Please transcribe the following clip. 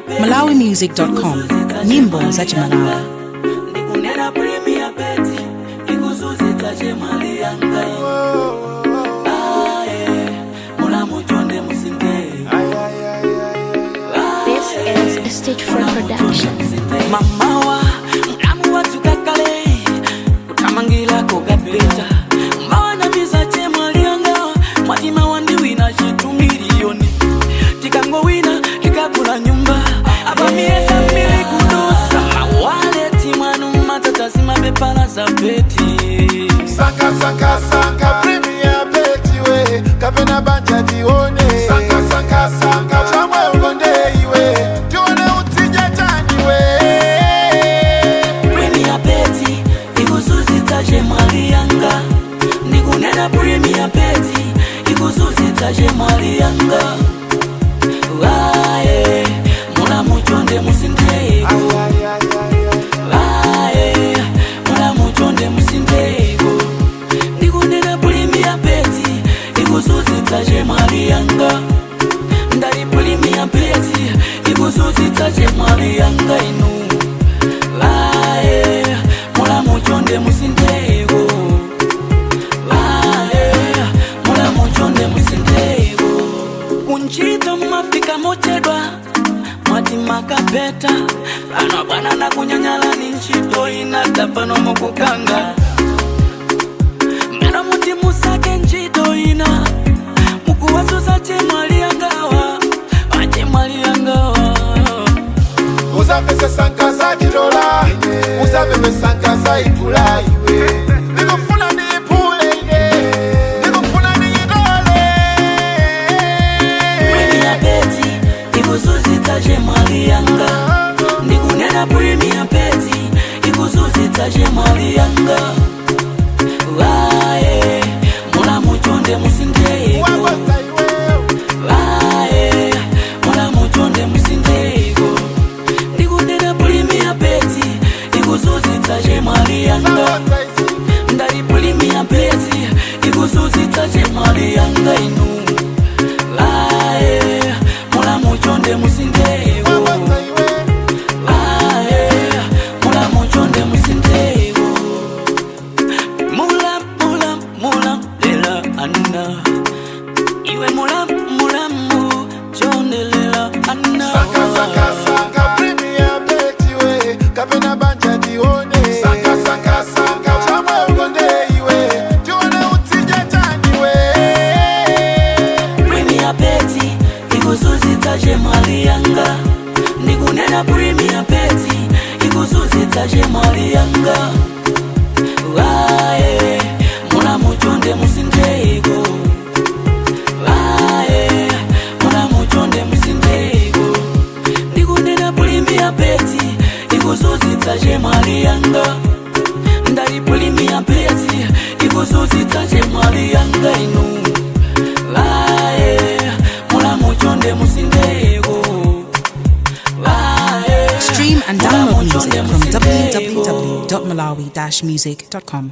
Malawimusic.com, nyimbo za Chimalawi. Ndikunena Premier Bet ikuzuzitsa chemwali yanga. Aye, mulamu chonde musinthe. This is a Stage 4 production. Mamawa mlamu wadzuka kale kuthamangira kokapeta mawanamiza chemwali yanga mwatima wandiwina chitumiliyoni tikangowina tikagula nyumba apa miyezi mbili kudusa mawaleti mwanu matatasi mapepala za beti. Sanka sanka sanka Premier Bet iwe kapena banja tione. Sanka sanka sanka chamwe ukonde iwe tione utsinje chaniwe. Premier Bet ikuzuzitsa chemwali yanga. Ndikunena Premier Bet ikuzuzitsa chemwali yanga. Aye, mulamu chonde musintheko. Aye, mulamu chonde musintheko. Ndikunena Premier Bet ikuzuzitsa chemwali yanga. Ndali Premier Bet ikuzuzitsa chemwali yanga inu. Aye, mulamu chonde musintheko. Aye, mulamu chonde musintheko. Kunchito mumafika mochedwa mwati makapeta pano bwana na kunyanyala ni ntchito inata pano mukukanga mano muti musake ntchito ina mukuwasusa chemwali yangawa achemwali yangawa. Uzapese sanka za chilola uzapese sanka za ikula iwe ndikufuna ndiyipule ine ndikufuna ndiyitole. Premier Bet ikuzuzitsa chemwali yanga. Ndikunena Premier Bet ikuzuzitsa chemwali yanga. Aye, mulamu chonde musintheko. Wabota iwe. Aye, mulamu chonde musintheko. Ndikunena Premier Bet ikuzuzitsa chemwali yanga. Wabota izi. Ndali Premier Bet ikuzuzitsa chemwali yanga inu. Aye, mulamu chonde musintheko. Wabota iwe. Aye, mulamu chonde musintheko. Mula mula mula lela ana iwe mula mulamu chonde lela ana. Sanka sanka sanka Premier Bet iwe kapena banja tione. Sanka sanka sanka chamwe ukonde iwe tione utsinje chaniwe. Premier Bet ikuzuzitsa chemwali yanga. Ndikunena Premier Bet ikuzuzitsa chemwali yanga. Aye, mulamu chonde musintheko. Aye, mulamu chonde musintheko. Ndikunena Premier Bet ikuzuzitsa chemwali yanga. Ndali Premier Bet ikuzuzitsa chemwali yanga inu. Aye, mulamu chonde musintheko. Aye, Stream and download mulamu music chonde from musintheko. www.malawi-music.com.